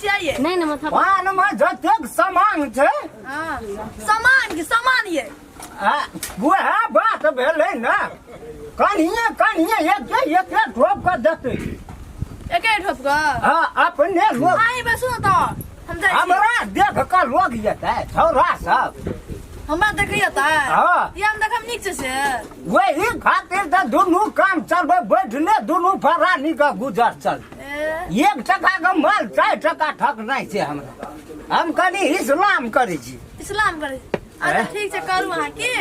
छियै ये नहीं ना माथा पान में जतेक सामान छै हाँ सामान के सामान ये आ, वएह बात भेलै ने कनिये कनिये एक एक ठोप कऽ देतै एके ठोप कऽ हाँ अपने लोग अहीं बैसू ने तऽ हम जाइ छी हमरा देख कऽ लोग जेतै छौड़ा सब हमरा देखैया तऽ हाँ। ये हम देखब नीक छै से वही खातिर तऽ दुनू काम चलबै बैठले दुनू फरानी के गुजर चल ए एक टका के माल चारि टका ठकनाइ छै हमरा हम कनि इस्लाम करै छी इस्लाम करै अच्छा ठीक छै करू अहाँ की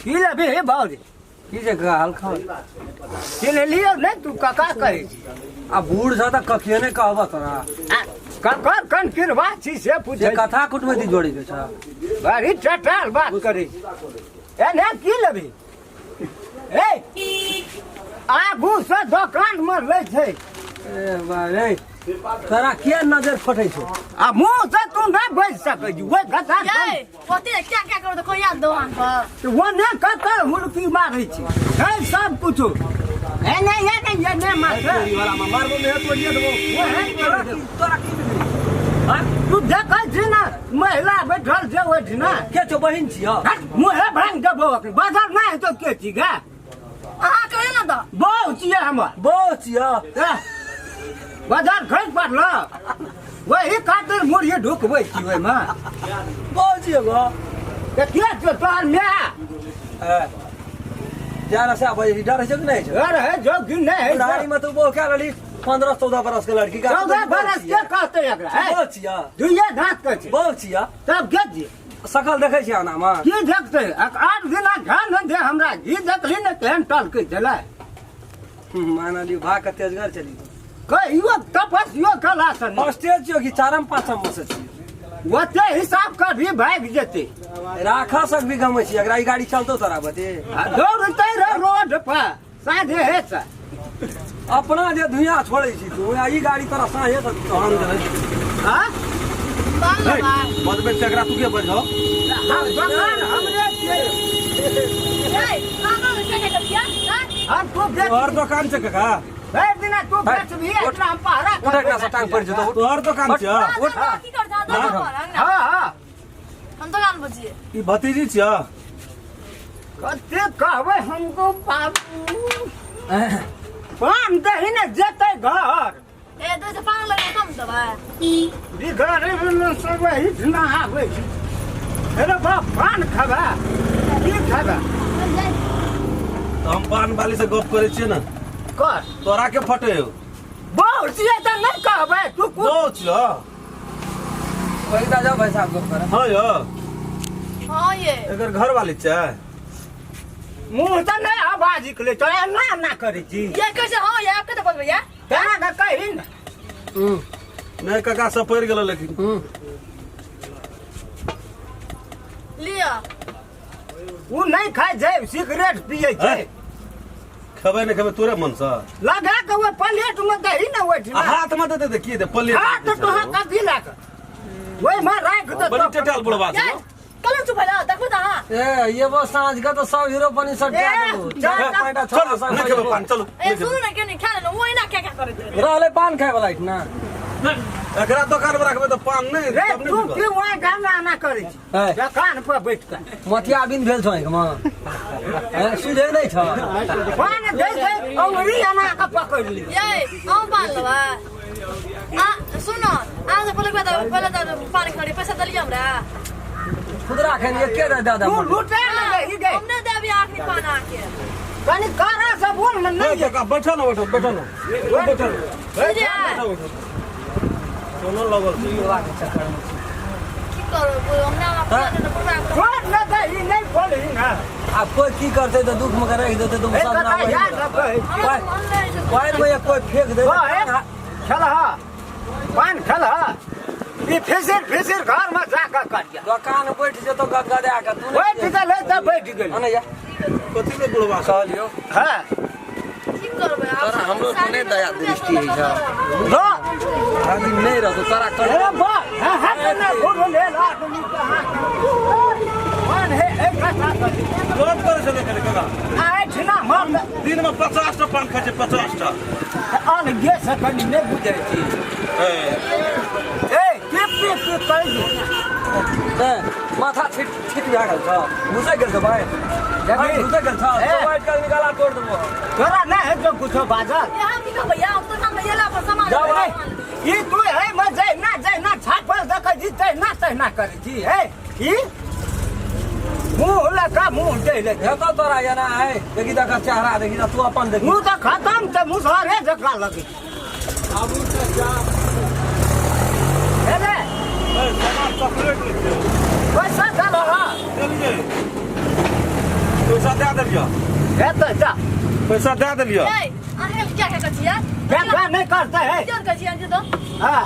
की लेबही हे बाबूजी की जे हाल खबर की लेलियौ नहि तू कका कहै छी आ बूढ़ छ तऽ कखिए नहि कहबह तोरा आ, ककर कन किरबा छी से से पूछै कथा कुटमैती जोड़ी के छ बड़ी टटाल बात करै छी एने की लेबही ए आगू से दोकान मे लै छै ए बा रे तोरा किया नजर फटै छौ आ मुँह से तू नहि बजि सकै छी ओहि कथा ये ओते क्या क्या करू तऽ कोई याद दो अहाँ पर ओने कतऽ हुलकी मारै छी है सब कुछो ए नहि ए नहि ए नहि मारै वाला मारबो मे तोड़िए देबो तोरा की तोरा की बिगड़ी हां तू देखै छी ने महिला बैठल छै ओहिठिना के छौ बहिन छियौ हट, मुँहे भांग देबो अखन बाजार नहि हेतौ के छी गे अहाँ कहियो ने तऽ बहु छियै हमर बो छियौ ए, बाजार खसि पड़ल वही खातिर मुरही ढुकबै छी ओहिमे बो छियौ गो तऽ के छौ तोहर माय ए जा से आबै डर छै कि नहि छै अरे हे जो कि नहि है बुढ़ारी में तू बो क्या लड़ी 15 14 बरस के लड़की का 14 बरस के कहते एकरा हे बो छिया दुइये दाँत के छै बो छिया तब के छियै सकल देखै छियै आना में की देखते आठ दिना ध्यान नहि दे हमरा घी देखली ने तेहन टलकै छलै मान लियो भाग के तेजगर चली कहियो तपस्यो कला से नहि फर्स्टे छियो कि चारम पाँचम में से छियो ओते हिसाब कर भी भागि जेतै राखा सक भी गमै छी अगर ई गाड़ी चलतो तोरा बते आ दौड़तै रह रोड पर साँझे हे से अपना जे धुइयां छोड़ै छी तू आ ई गाड़ी तोरा साँझे से तहन देबै आ बाल हे, बा बजबै छै एकरा तू के बजहो हम दोकान हमरे छियै ए अहाँ क्या क्या करिया हां हम तू बेच तोहर दोकान छै काका भरि दिना तू बेचबही इतना हम पहरा उठ एकरा से टांग पड़ि जेतौ उठ। तोहर दोकान छै उठ की कर जा दोकान पर अंगना हाँ हाँ हम दोकान पर छियै ई भतीजी छिय कते कहबै हमको बाबू पान दही ने जेतै घर ए दो से पान लगे कम देबै बिगड़े में सब इतना आबै छै अरे बाप पान खेबै की खेबै तऽ हम पान वाली से गप करै छियै ने कर तोरा के फटे हो बहु छियै तऽ नहि कहबै तू कुछ बहु छिय पैसा जाओ भाई साहब गप करब हाँ यौ हाँ ये एकर घर वाली छै मुँह तऽ नहि आवाज निकलै छौ एना एना करै छी ये कैसे हाँ ये आपके तो बजबै या तेना कऽ कही ने नहि काका सब पड़ि गेल लेकिन लिअ ओ नहि खाइ छै सिगरेट पियै छै है? खेबै नहि खेबै तोरे मनसँ लगा के ओहि प्लेट मे दही ने आ ओहिठिना हाथ मे दे दे की दे प्लेट हाथ तोहर कथी लए कऽ ओहिमे राखि दे बड़ी टेटाल बुढ़वा छै ये कल चुप भला देखबो त अहाँ ए ये वो साँझ के तो सब हीरो बनी सब ए, जा जा, देबो चलो नहि खेबै पान चलो ए सुनू ने के नहीं खा लेलो वो एना क्या क्या करैत रहे रहले पान खाए वाला ना एकरा दोकान पर राखबै तऽ पान नहि रे तब नहि तू बिकत। की वहाँ गाना आना करै छी है। दोकान पर बैठ कऽ मोतिया बिन भेल छौ आँखिमे ए, सुझै नहि छ पान दै छै अंगुरी एना कऽ पकड़ि ली ये हम पान लेबै आ सुनो अहाँ से पहिले तऽ पहिले तऽ पान खड़ी पैसा देलियै हमरा खुदरा खाइन एके दे दे तू लुटे ने रही गई हम नहि देबै आखिरी पान अहाँके कनि कारा से बोल ने ए, नहीं काका बैठो ने बैठो बैठो ने बैठो ने बुझलियै सोनो लगल छै के चक्कर में की करब हमरा अपना पूरा छोड़ न दही नहीं बोलही ना आब कोई की करतै तऽ दुख में राखि देतै तऽ ए सजना कथा वही याद रखै हमरा तऽ मन नहि छै पानि में कोई फेंक दे कहे खेलह पान खेलह ई फिसिर फिसिर घर में जाके करिया दोकान बैठ जेतो गदगदा के तू बैठ गेलै तऽ बैठ गेलै अने जा कथी ले बुढ़वा सब कहलियो हाँ की करबै आब तोरा हमरो तो नहि दया दृष्टि है छौ। लो आदमी नहि रहतो तोरा कर ए बा हाँ हाँ ना घोर ले ला तुम कहाँ पान है एक कथा करी गप करै छलै कनि काका आ ठिना मार दिन में 50 टा पान खाइ छै 50 टा अलगे से कनि नहि बुझै छी। ए के के के कहि ए, माथा छिट छिट भए गेल छौ, घुसै गेल छौ भाइ। देखी। घुसै गेल छौ। ए। वाइट कल निकाला तोड़ देबो। तोरा नहि हेतौ कुछो बाजल। ए, हम की कहबै हम तो हम भैया अपन सामान। जाओ, ए, ई तू है म जहिना जहिना छापल देखै छी तहिना तहिना करै छी। हे ई मुँह लगा मुँह दै ले। हेतौ तोरा एना है, देखी तऽ एकर चेहरा देखी तऽ तू अपन देखी। मुँह तऽ खतम छै, मुसहरे जकाँ लगै छै। हे रे, चॉकलेट लै छै। पैसा देलह हँ? देलियै, पैसा दए देलियै। हेतै जा। पैसा दए देलियै। ए, अहाँ क्या क्या करै छियै? क्या क्या नहि करतै है। क्या करै छियै अंजू तो? हाँ।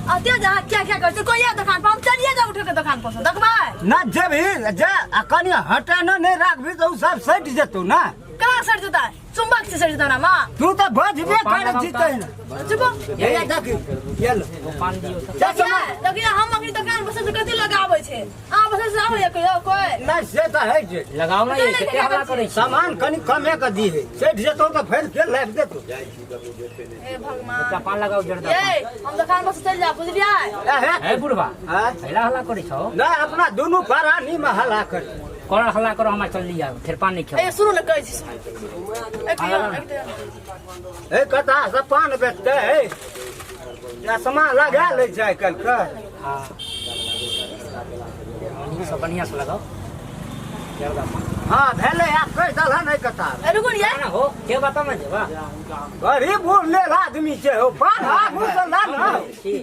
अते जहाँ क्या क्या करै छियै कोई दुकान पर हम चलिए जाउ उठे के दुकान पर से देखबै। ना जेबही जे आ कनि हटेनो नहि राखबही तऽ ओ सब सटि जेतौ ना। कहाँ सट जेतै? चुम्बक से सट जेतै ना माँ। तू तऽ बजबे करै छी तहिना। चुप। हे देखी ये लो। पान दियौ तऽ। जा सामान। देखिए हम अखनी दुकान पर से कथी लगाबै छै? अहाँ बस से आबै कोई कोई नहि से तऽ है छै। लगाओ ना, ये कते हल्ला करै छी? सामान कनि कमे के दी है, सटि जेतौ तऽ फेर के लाबि देतौ। हे भगवान। एकटा पान लगाओ जर्दा। ए, हम दुकान पर से चलि जाब बुझलियै। ए हे। हे बुढ़बा, हाँ? हल्ला हल्ला करै छौ? नहि अपना दुनू प्राणी मे हल्ला करी। कर हल्ला करो, हमरा चल लिया फेर पान नहीं ए खेब। सुनू ने कहै छी सुनू। एक एक हे कथा से पान बेचतै है, चश्मा लगा लै छै आइ काल्हि के। हाँ, नीक से बढ़िया से लगाओ जर्दा पान। हाँ भेलै, आब कहि देलहन एहि कथा। ए, रुकू ने ना हो के बता ना जेबा। गरीब बूढ़ लेल आदमी छै हो, पान आगू से ला न। ठीक।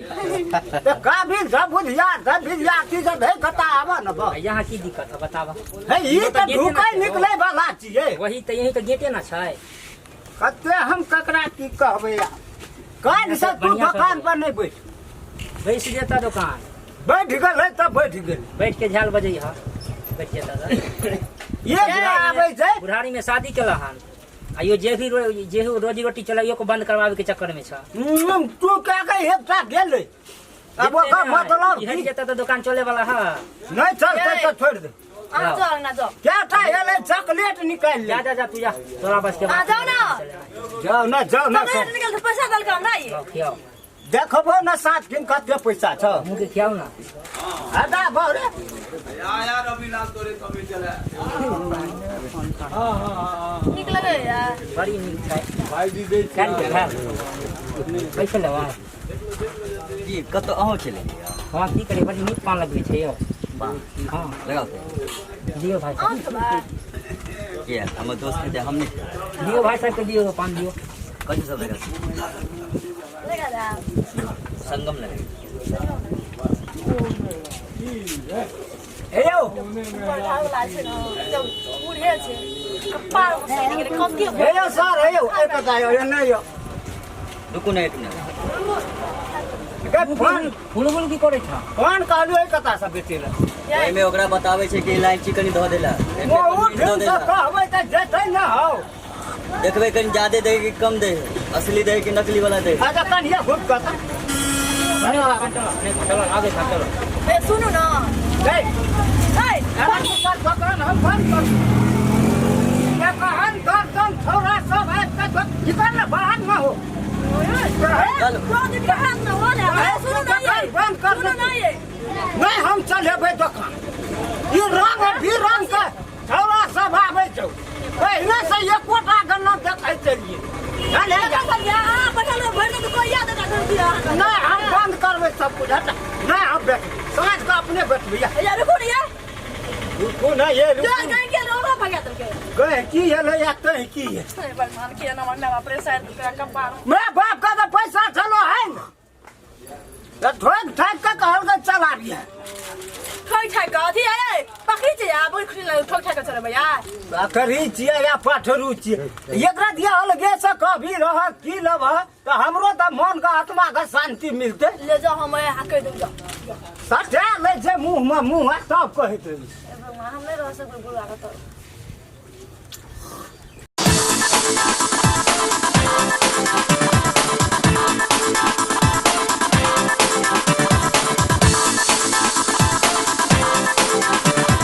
तऽ काबिल सब बुधियार सब विद्यार्थी सब हे कता आबऽ न बा। यहाँ की दिक्कत है बताबा? हे ई तऽ ढुकै निकलै वाला छियै। वही तऽ यही तऽ गेटे ना छै। कते हम ककरा की कहबै आब। काल्हि से तू बढ़िआँ से। दोकान पर नहि बैठ। बैस जेता दुकान। बैठ गेलै तऽ बैठ गेलै। बैठ के झाल बजै ह, बैठ जेता तऽ। एक बेर आबै छै। बुढ़ारी में शादी केला हन आइयो जे भी जे भी रोजी रोटी चलाइयो को बंद करवावे के चक्कर में छ। तू क्या कह एकटा गेलै अब ओकर मतलब इहन की? जेता तऽ दुकान चले वाला है। नहि चलतै तऽ छोड़ि दे। अहाँ जाउ ना जाउ। क्या एलै चॉकलेट निकालि जा ले। जा जा तू जा, तोरा बस के अहाँ बात। जाउ ना। जाउ ना जाउ ना। चॉकलेट निकाल के पैसा देलकै हमरा ई। खियाओ। देखबो न सात दिन कते पैसा छ। मुँह के खियाओ ना। हटा बाबरे। नीक लगैया। बड़ी नीक छै। भाईजी दै कए रुपया भेल? पैसा लेबा? की कतऽ अहूँ चलि? हाँ की करिए, बड़ी नीक पान लगबै छै यौ। हाँ। लगाओ तऽ। दियौ भाई अहाँ साहब। खेबै? किया हमर दोस्त खेतै हम नहि खेबै? दियौ भाई साहब के दियौ पान दियौ। कथी सब लगा? लगा देब। संगम लगा। हे यौ। ऊपर ढाल छै ने जब बूढ़े छै कपार सटि गेलै कते। हे यौ सर, हे यौ एक कता यौ एने यौ। रुकू ने एक मिनट। गे फोन। फुलबुल की करै छ? फोन कहलियो एक कता से बेचै लए। ओहिमे ओकरा बताबै छै कि इलायची कनि धऽ देला। ओ धऽ ढंग से देला। कहबै तऽ जेतै न हौ। देखबै कनि ज्यादे दै कि कम दै है, असली दै कि नकली वाला दै। अच्छा कनिया घुट कता। चलो चलो आगे था चलो। ए सुनू ने। ए ए एना तोहर दोकान हम बंद कर। कहन दर्जन छौड़ा सब आबि कऽ निकल ने बाहर न हो। चल। सुनू ने ये। बंद कर। सुनू ने ये। नहि हम चलेबै दोकान। ई रंग बिरंग के छौड़ा सब आबै छौ, पहिने से एकोटा गन्ना देखै छलियै। चल हे जा। नहि हम बंद करबै सब कुछ। हटा, नहि हम बैठबै, साँझ के अपने बैठबै। रुकू ना ये रुकू। गए की एलै या तैं की है। मैं बाप का तो पैसा चलो है न तऽ ठोक ठाक के कहलकै चलाबिहे। बकरी छियै या पठरू छियै, एकरा दिया अलगे से कभी रह की लेबह तऽ हमरो तऽ मन के आत्मा के शांति मिलतै। ले जाओ, हम यहाँ कहि देब जाओ। सटा लै छै मुँह मे मुँह आ तब कहैत रही। ए भगवान, हम नहि रह सकबै बुढ़ा के तर।